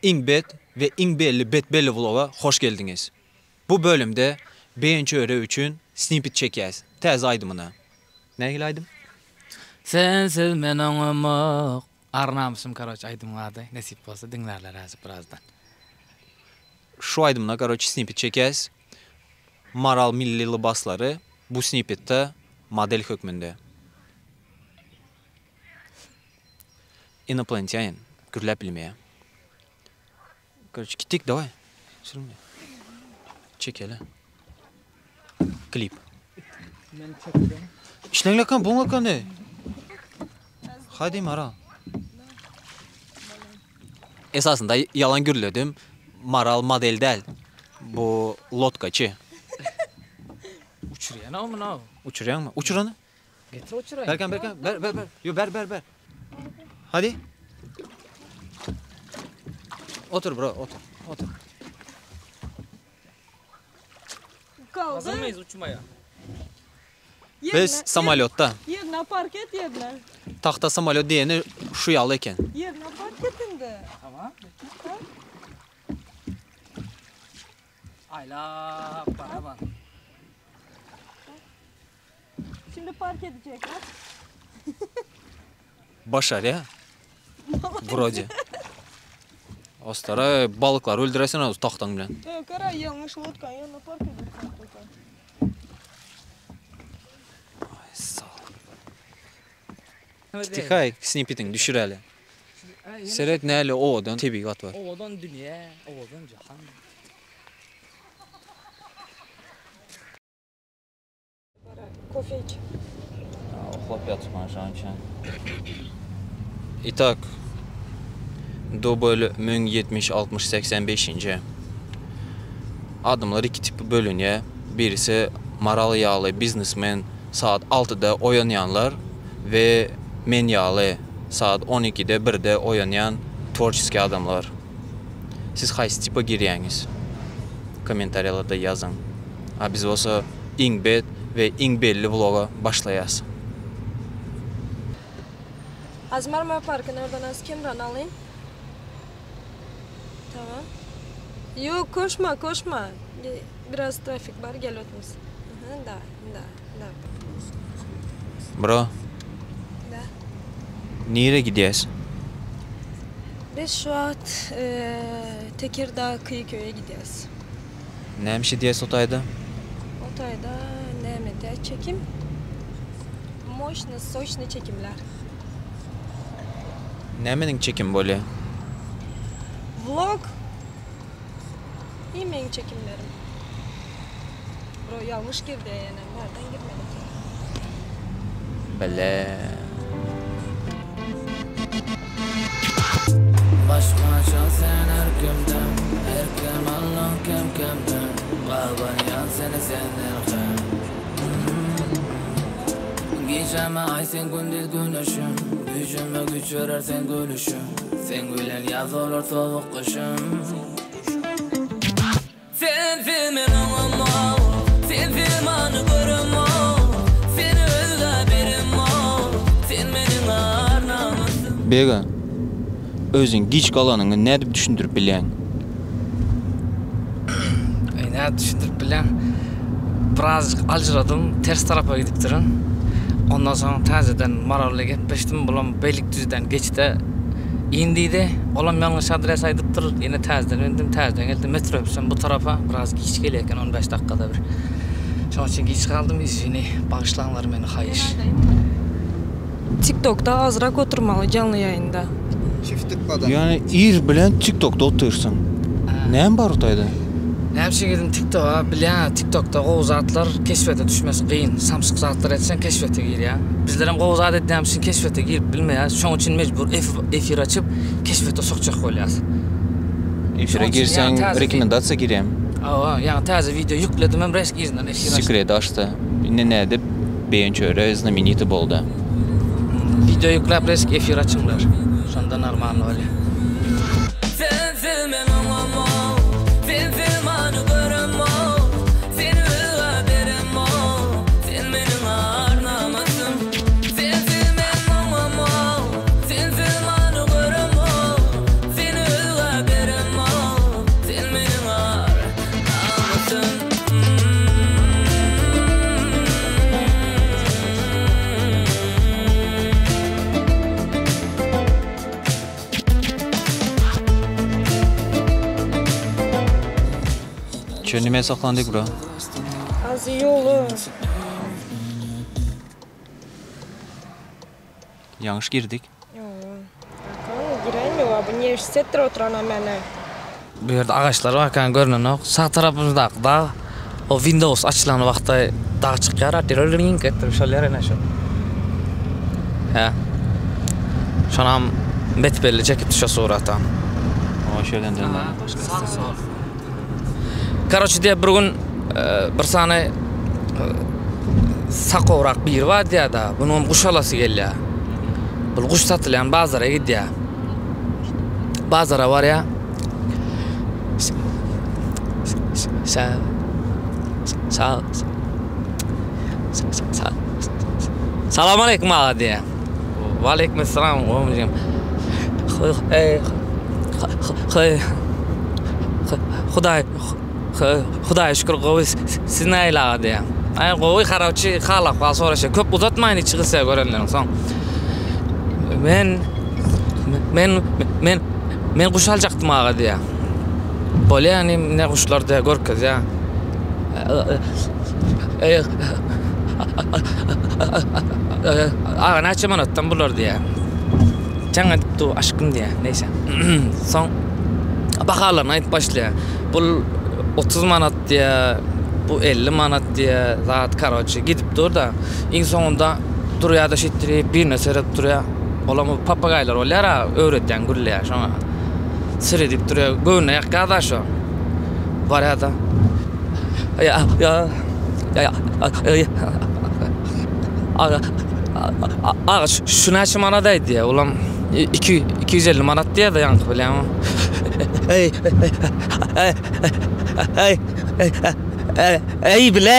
Iň bet we iň belli bet belli vloga hoş geldiňiz. Bu bölümde Begenç Öre üçin snippet çekýäs täze aýdymyna. Nähili aýdym? Sensiz men oňamok. Ar namysym karoç aýdymyň ady nesip bolsa diňlärler häzir birazdan. Şu aýdymyna karoç snippet çekýäs. Maral milli lybaslary bu snippetde model hökmünde. Inoplanetýanin gürläp bilmeýär. Korоче, gitdik daway. Sürünme. Çekeli. Klip. Işleňlekan buňlakan ne? Hadi Maral. Esasynda ýalan gürledim. Maral model däl. Bu lodkaçy. Uçurýan o muny. Uçurýaňmy? Uçur ony. Getir uçuraýyn. Berkan Berkan ber ber ber. Yo ber ber ber. Hadi. Otur bro otur. Otur. Hazır mıyız uçmaya? Biz samolýotda. Yerine park et yerine. Tagta samolýot diýeni şu ýaly eken. Yerine park et indi. Tamam. Aýlap barabar. Şimdi park edecekler. Başarýa. Wrode. Ostara balyklary öldürersiň o tagtaň bilen. Ýok, gara ýalňyş lodkaň ýanyna park edipsiň toka. Aý sal. Tihaý snippetiňi düşüräli. Seret näli owadan tebigat bar. Owadan dünýä, owadan jahan. Kofe iç. Uklap ýatyrman şonuň üçin. Itak dubl 1070 60 85 nji. Adamlar iki tipe bölünýär. Birisi Maral ýaly biznesmen sagat altyda oýanýanlar we men ýaly sagat on ikide birde oýanýan tworçeskiý adamlar. Siz haýsy tipa girýäňiz? Kommentariýalarda ýazyň. A biz bolsa iň bet we iň belli vloga başlaýas. Az Marmara parkyny oradan az kemran alayym. Tamam. Yok koşma koşma. Biraz trafik bar gel otmuz. Da da da. Bro. Da. Nirä gidýäs? Biz şu wagt Tekirdağ Kıyıköy'e gidýäs. Näme iş edýäs o taýda? O taýda näme edýäs? Çekim. Moşny, soçny çekimler. Nämeniň çekimi bolýa? Vlog. I meň çekimlerim. Bro ýalňyş girdi ýene. Bärden girmeli eken. Bile. Başgaça sen her kimden Erkim allan kem kemden Gabanýan seni senden hem Gijeme aý sen gündiz güneşim Güýjüme güýç berer seň gülüşiň Seň bilen ýaz bolar sowuk gyşym Sensiz men oňamok Sensiz many göremok Seni özgä beremok Sen meniň ar-namysym. Bega, özüň giç galanyňy nädip düşündirip bilýäň? Eý, nädip düşündirip bilýäň? Birazjyk aljyradym, ters tarapa gidipdirin. Ondan soň täzeden Maral bilen gepleşdim, bulam Beýlikdüzden geçde in diýdi. Olam ýalňyş adres aýdypdyr. Ýene täzeden mündim, täzeden geldim. Metrobusam bu tarapa biraz giç gelýär eken, on bäş dakgada bir. Şonuň üçin giç galdym, izwini, bagyşlaňlar meni, haýyş. TikTokda azrak oturmaly janly ýaýynda. Çiftlik Ýöne ir bilen TikTokda otyrsyň. Näme bar o taýda? Näme üçin girdim TikToka? Bilýäňä TikTokda gowy zatlar keşbete düşmesi kyn. Samsyk zatlar etseň keşbete girýär. Bizlerem gowy zat edýämiz üçin keşbete girip bilmeýäs. Şoň üçin mejbur efir açyp keşbete sokjak bolýas. Efire girseň rekomendasiýa girýämi? Hawa, ýaňy täze wideo ýükledimem resk yzyndan efir açdym. Sekreti açdy. Indi nädip Begenç Öre znamenity boldy. Wideo ýükläp resk efir açyňlar. Şonda normalny bolýar. Sensiz men oňamok Sensiz many göremok Seni özgä beremok Sen meniň ar-namysym Sensiz men oňamok Sensiz many göremok Seni özgä beremok. Çö nime saklandyk bro? Az ýoly. Ýalňyş girdik. Ýoga. Hakan giräýme wa bu uniwersitetdir oturana mene. Bu ýerde agaçlar bar kän görnenok. Sag tarapymyzdaky dag o Windows açylan wagty dag çykýar a dirrrink etdirip şol ýer ene şol. Hä. Şonam betbelli çekipdi şo suratam. Oňa şeýle dönme. Sag sol. Karoçe diýýär bir gün bir sany sakowrak biri bar diýýär-de, munuňam guş alasy gelýär. Bul guş satylýan bazara gidýär. Bazara barýar. Salam aleýkum aga diýýär. Waleýkim essalam. Hudaý Hudaýa şükür gowy siz nähili aga diýýär. Aý gowy karoçi hal ahwal soraşýar. Köp uzatmaýyn içi gysýar görenden soň. Men men men men guş aljakdym aga diýýär. Bolýa inim ne guşlar diýýär görkezýär. Aga näçe manatdan bular diýýär. Jaň edip dur aşkym diýýär. Neýse. Soň bahalaryny aýdyp başlaýar. Bul 30 manat diýýär, bu 50 manat diýýär, zat karoçe gidip dur-da. Iň soňunda durýar-da şeýtdirip birine seredip durýar. Olam papagaýlar bolýar-a, öwredýän gürleýär şoňa. Seredip durýar, göwnüne ýakýar-da şo. Barýar-da. Ýa ýa ýa Aga, aga şu näçe manat aý diýýär. Olam 2 250 manat diýýär-de ýaňky bilýäňmi? Eý, eý, eý, eý, eý bile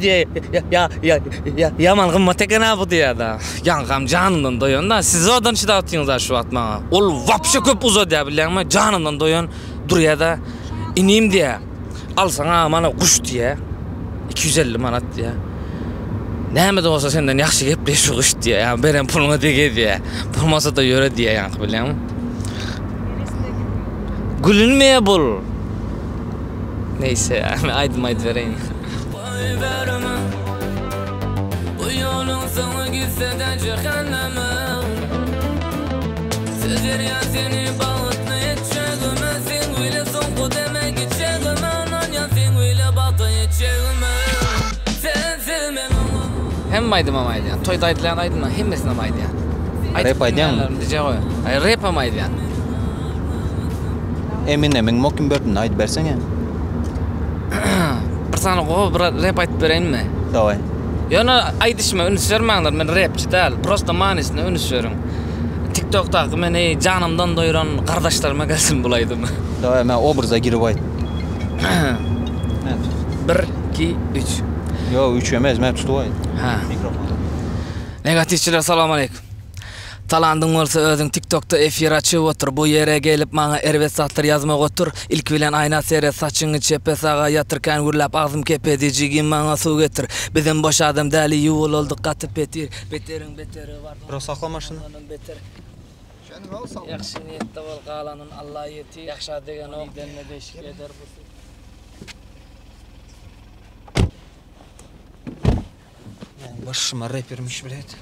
diýýär. Ýa, ýa, ýa, ýaman gymmat eken-ä bu diýýär-de. Ýaňkam janyndan doýan-da. Siz zordan çydap otyrsyňyz-a şu wagt maňa. Ol wapşe köp uzadýar bilýäňmi? Janyndan doýan durýar-da. Inim diýýär. Alsaň-a mana guş diýýär. 250 manat diýýär. Näme-de bolsa senden ýagşy gepleýär şu guş diýýär. Ýa beren puluňa degýär diýýär. Bolmasa-da ýöre diýýär ýaňky bilýäňmi? Gülünmeýär bul. Neýse, men aýdym aýdyp bereýin. Bu ýoluň soňy gitse-de jähenneme Söz berýän seni bagtly etjegime Seň bile soňky deme gitjegime Ynanýan seň bile bagta ýetjegime Sensiz men oňa Hemme aýdymam aýdýan. Toýda aýdylýan aýdymlaryň hemmesinem aýdýan. Rep aýdýaňmy? Diýjek goý. Aý repem aýdýan. Eminemiň Mockingbird-ini aýdyp berseňe. Bir sany gowy bir rep aýdyp bereýinmi? Daway. Ýöne aýdyşyma üns bermäňler, men repçi däl. Prosta manysyna üns beriň. TikTokdaky meni janymdan doýran gardaşlaryma gelsin bul aýdym. Daway, men obraza girip aýt. Bir, iki, üç. Ýok, üç emes, men tutup aýt. Hä. Mikrofony. Negatiwçiler salam aleýkum. Talandyň bolsa özüň tiktokda efir açyp otur bu ýere gelip maňa erbet zatlar ýazmak otur ilki bilen aýna seret saçyňy çepe saga ýatyr kän gürläp agzym kepedi jigim maňa suw getir bizem boş adam däli ýuwulyldyk gaty petir beteriň beteri bar Bro sakla maşyny. Ondan beter Ýagşy niýetde bol galanyn Alla ýetir ýagşa degenok demme deşik eder bu Başyma repermiş bilet.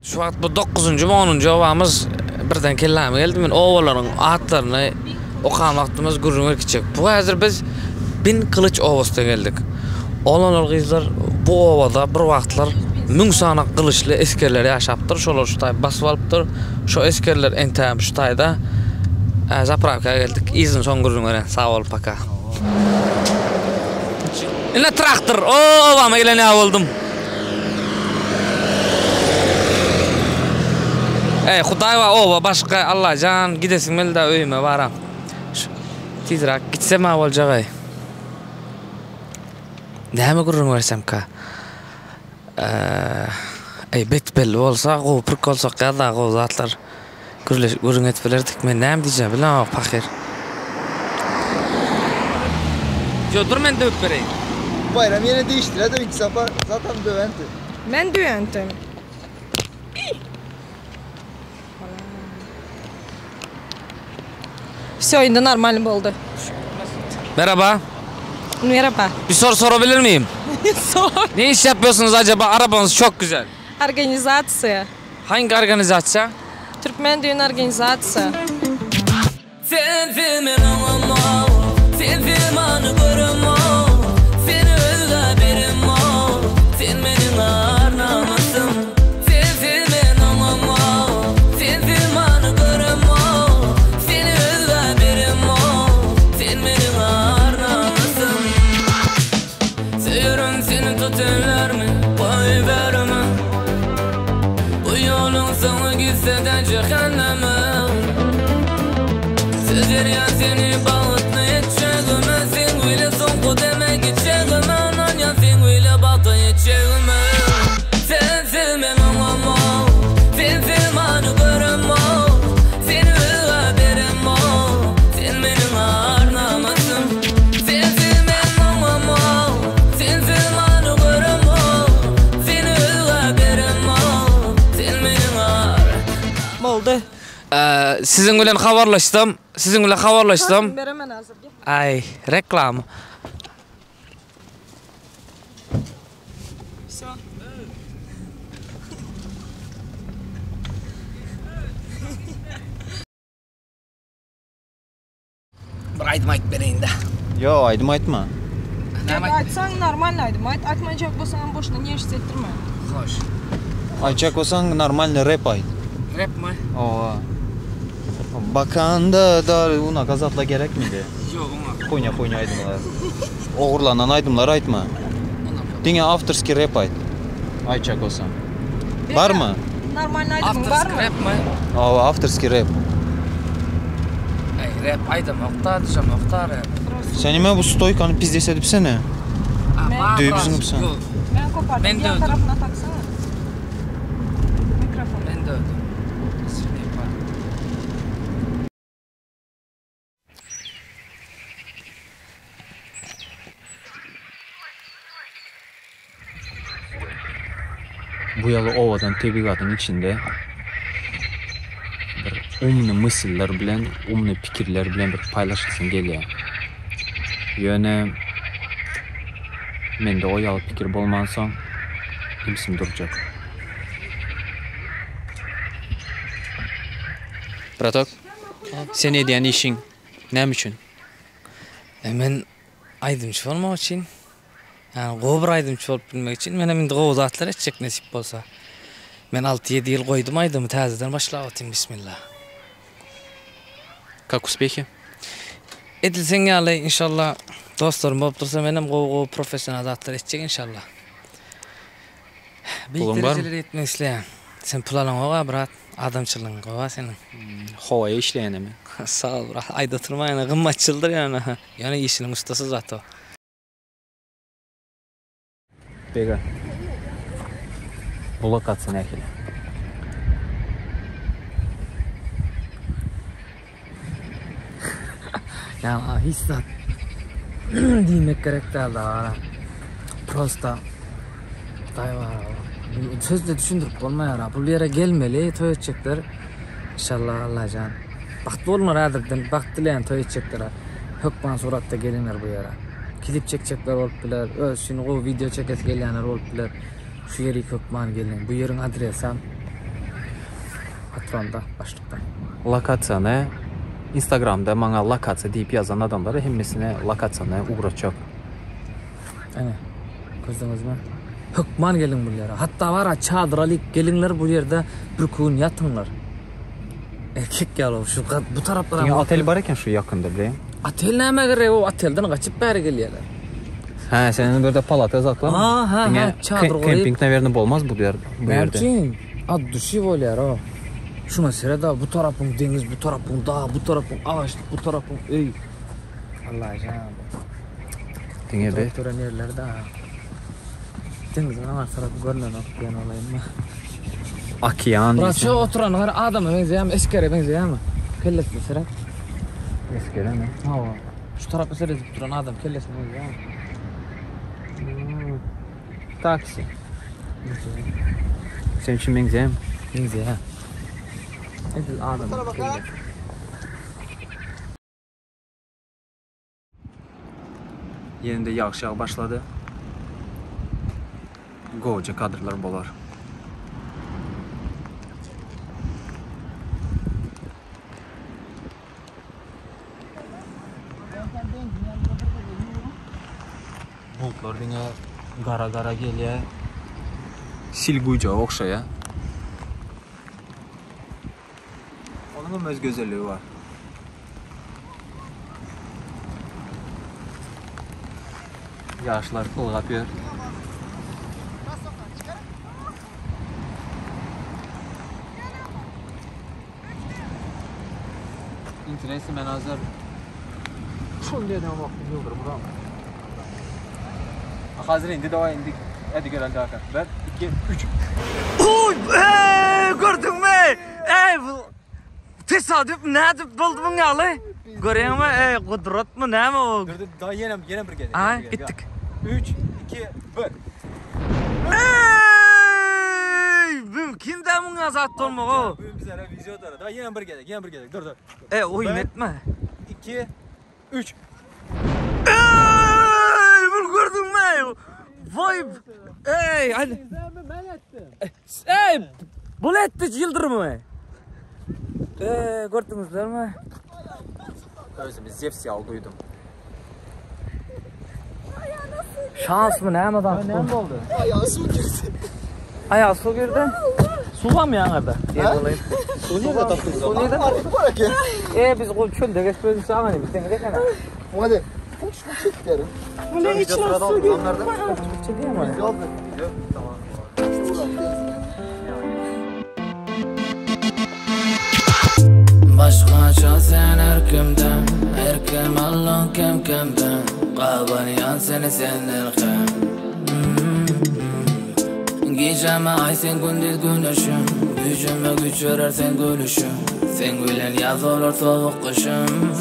Şu wagt bu dokuzynjymy onunjy obamyz birden kelläme geldi men obalaryň atlaryny okan wagtymyz gürrüň berkiçek. Bu häzir biz Bin Gylyç obasyna geldik. Oglanlar gyzlar bu obada bir wagtlar müň sany gylyçly esgerler ýaşapdyr. Şolar şu taýy basyp alypdyr. Şo esgerler entägem şu taýda. Zaprawka geldik. Yzyny soň gürrüň beren. Sag bol paka. Ine traktor. O obama gelen ýaly boldum. Eý hudaý bar oba başga Allajan gidesim geldi öýüme baram. Tizräk gitsem-ä boljagaý. Näme gürrüň bersemka? Eý bet belli bolsa gowy prikol sokýar da gowy zatlar gürleşip gürrüň edip bilerdik men näme diýjegimi bilemok pahyr. Ýo dur men döwüp bereýin. Baýram ýene degişdiler öňki sapar zaten döwenti. Men döwentim. Wsё indi normalny boldy. Merhaba. Merhaba. Bir soru sorabilir miyim? Sor. Ne iş yapıyorsunuz acaba? Arabanız çok güzel. Organizasiýa. Hangi organizasiýa? Türkmen düýn organizasiýa. Sensiz men oňamok, Sensiz many göremok, Seni özgä beremok, Sen meniň ar-namysym. Sensiz men oňamok, Sensiz many göremok, Seni özgä beremok, Sen meniň ar-namysym. Söýerin seni tut ellerimi, goýberme. Bu ýoluň soňy gitse-de jähenneme. Söz berýän seni bagtly etjegime, Seň bile soňky deme gitjegime, Ynanýan seň bile bagta ýetjegime. Sensiz men oňamok, Sensiz many göremok, Seni özgä beremok, Sen meniň ar-namysym. Sensiz men oňamok, Sensiz many göremok, Seni özgä beremok, Sen meniň ar. Boldy. Siziň bilen habarlaşsam, siziň bilen habarlaşsam. Beremen hazir gel. Aý, reklama. Wsё. Bir aýdym aýdyp bereýin-dä. Ýok, aýdym aýtma. Näme aýtmaýyn? Aýtsaň normalny aýdym aýt, aýtmajak bolsaňam boşuna nerwsiz etdirme. Hoş. Aýtjak bolsaň normalny rep aýt. Repmi? Hawa. Bakanda da unaga zatlar gerekmidi? Ýok, oňa. Huýnýa huýnýa aýdymlar. Ogurlanan aýdymlar aýtma. Diňe awtorskiý rep aýt. Aýtjak bolsaň. Barmy? Normalny aýdymyň barmy? Awtorskiý repmi? Hawa, awtorskiý rep. Äý, rep aýdamok-da, düşemok-da rep. Sen nime bu stoýkany pizdes edipsene? Döwüp zyňypsyň. Ýok. Men kopardym. Men Yan döwdüm. tarapyna taksana. Mikrofon. Men döwdüm. Bu ýaly owadan tebigatyň içinde bir umny mysller bilen, umny pikirler bilen bir paýlaşasyň gelýär. Ýöne mende o ýaly pikir bolmansoň ümsüm durjak. Bratok, sen edýän işiň näme üçin? E men aýdymçy bolmak üçin. Ýagny gowy bir aýdymçy bolup bilmek üçin menem indi gowy zatlar etjek nesip bolsa. Men alty-ýedi ýyl goýdum aýdymy täzeden başlap otyryn bismillah. Kak uspehi? Edil seň ýaly inşallah dostlarym bolup dursa menem gowy gowy professional zatlar etjek inşallah. Beýik Puluň barmy? derejelere ýetmek isleýän. Sen pul alaňoga brat adamçylygyň gowa seniň. Howaýa işleýänemi? Sag bol brat aýda oturma ýöne gymmatçyldyr ýöne. Ýöne işiniň ussasy zato. Bega. Bu lokasiýa nähili? Ýa hiç zat diýmek gerek däl dagy. Prosta Hudaý bar. Sözde düşündirip bolmaýar. Bu ýere gelmeli, toý etjekler. Inşallah Allajan. Bagtly bolunlar häzirden bagt dileýän toý etjeklere. Hökman suratda geliňler bu ýere. Klip çekjekler bolup biler, öz üçin gowy wideo çekesi gelýänler bolup biler. Şu ýerik hökman geliň. Bu ýeriň adresam patronda, başlykda. Lokasiýany Instagramda maňa lokasiýa diýip ýazan adamlara hemmesine lokasiýany ugratjak. Ene, gördüňizmi? Hökman geliň bu ýere. Hatda bara çadyr alyp geliňler bu ýerde bir gün ýatyňlar. Erkek ýaly şu bu taraplara. Diňe otel bar eken şu ýakynda bileýin. Otel näme gerek o otelden gaçyp bäri gelýärler. Hä, sen bu ýerde palata zatlarmy? Ha, ha, ha, çadyr guryp. Kemping nawerno bolmaz bu ýer, bu ýerde. Näme At duşi bolýar o. Şuňa seret-a, bu tarapyň deňiz, bu tarapyň dag, bu tarapyň agaçlyk, bu tarapyň öý. Allajan. Diňe be. Duran ýerler-de. Deňiziň aňyr tarapy görnenok diýen bolaýynmy? Okean Murat şu diýseň. oturan gara adama meňzeýärmi, esgere meňzeýärmi? Kellesine seret. Esgeremi? Hawa. Şu tarapa seredip duran adam kellesine meňzeýärmi? Hmm. Taksi. Sen üçin meňzeýärmi? Meňzeýär. Edil adamyň kellesi. Ýene-de ýagyş ýagyp başlady. Gowja kadrlar bolar. Bulutlar diňe gara-gara gelýär. Sil guýjaga ogşaýar. Onuň hem öz gözelligi bar. Ýaşlar ylgap ýör. Interesli menazir. Şol ýerden wagty ýyldyrym uram. Hazır indi dawa indi. Hadi görelim daha. 1 2 3. Oy, ey, gördüňmi? Ey, bu tesadüf nädip boldy muň ýaly? Görýäňmi? Ey, gudratmy näme o? Dur dur daha ýene ýene bir gezek. Ay, gitdik. 3 2 1. Ey, mümkin däl muň ýaly zat bolmagy. Bu bizlere video dara. Daha ýene bir gezek, ýene bir gezek. Dur dur. Ey, oýun etme. 2 3 Ey, bunu gördüňmi? Vay. Ey, hadi. Ey, bul etdi ýyldyrymy. Ey, gördüňizlermi? Özümi Zevs ýaly duýdum. Şans mı näme zat bu? boldy? Ayağı su girdi. Ayağı su girdi. Su var mı yanarda? Su nerede tapdınız? Su nerede? Artık var ki. E biz o çölde geçmemiz sağ biz de ne Hadi. Çok çek derim. Bu ne içine su girdi. Çekeyim mi? Yok. Tamam. Başkaça sen erkimden Erkim Allah'ın kem kemden Kabaryan seni sen erkem Geceme ay sen gündüz güneşim Gücüme güç verer sen gülüşüm Sen gülen yaz olur soğuk kışım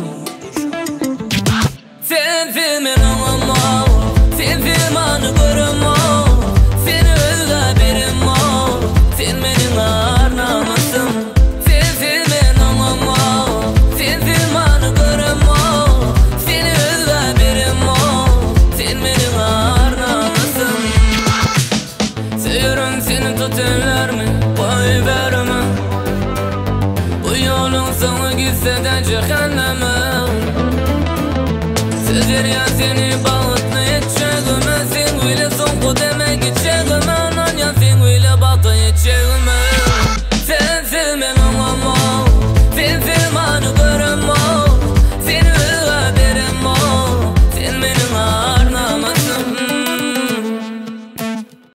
Sensiz men oňamam Sensiz many göremok Seni özge beremok Sen meniň ar namysym Sensiz men oňamok Sensiz many göremok Seni özge beremok Sen meniň ar namysym Söýerin seni tut ellerimi Goý berme Bu ýoluň soňy gitse de cehenneme Söz berýän seni bagtly etjegime Sen bile soňky deme gitjegime.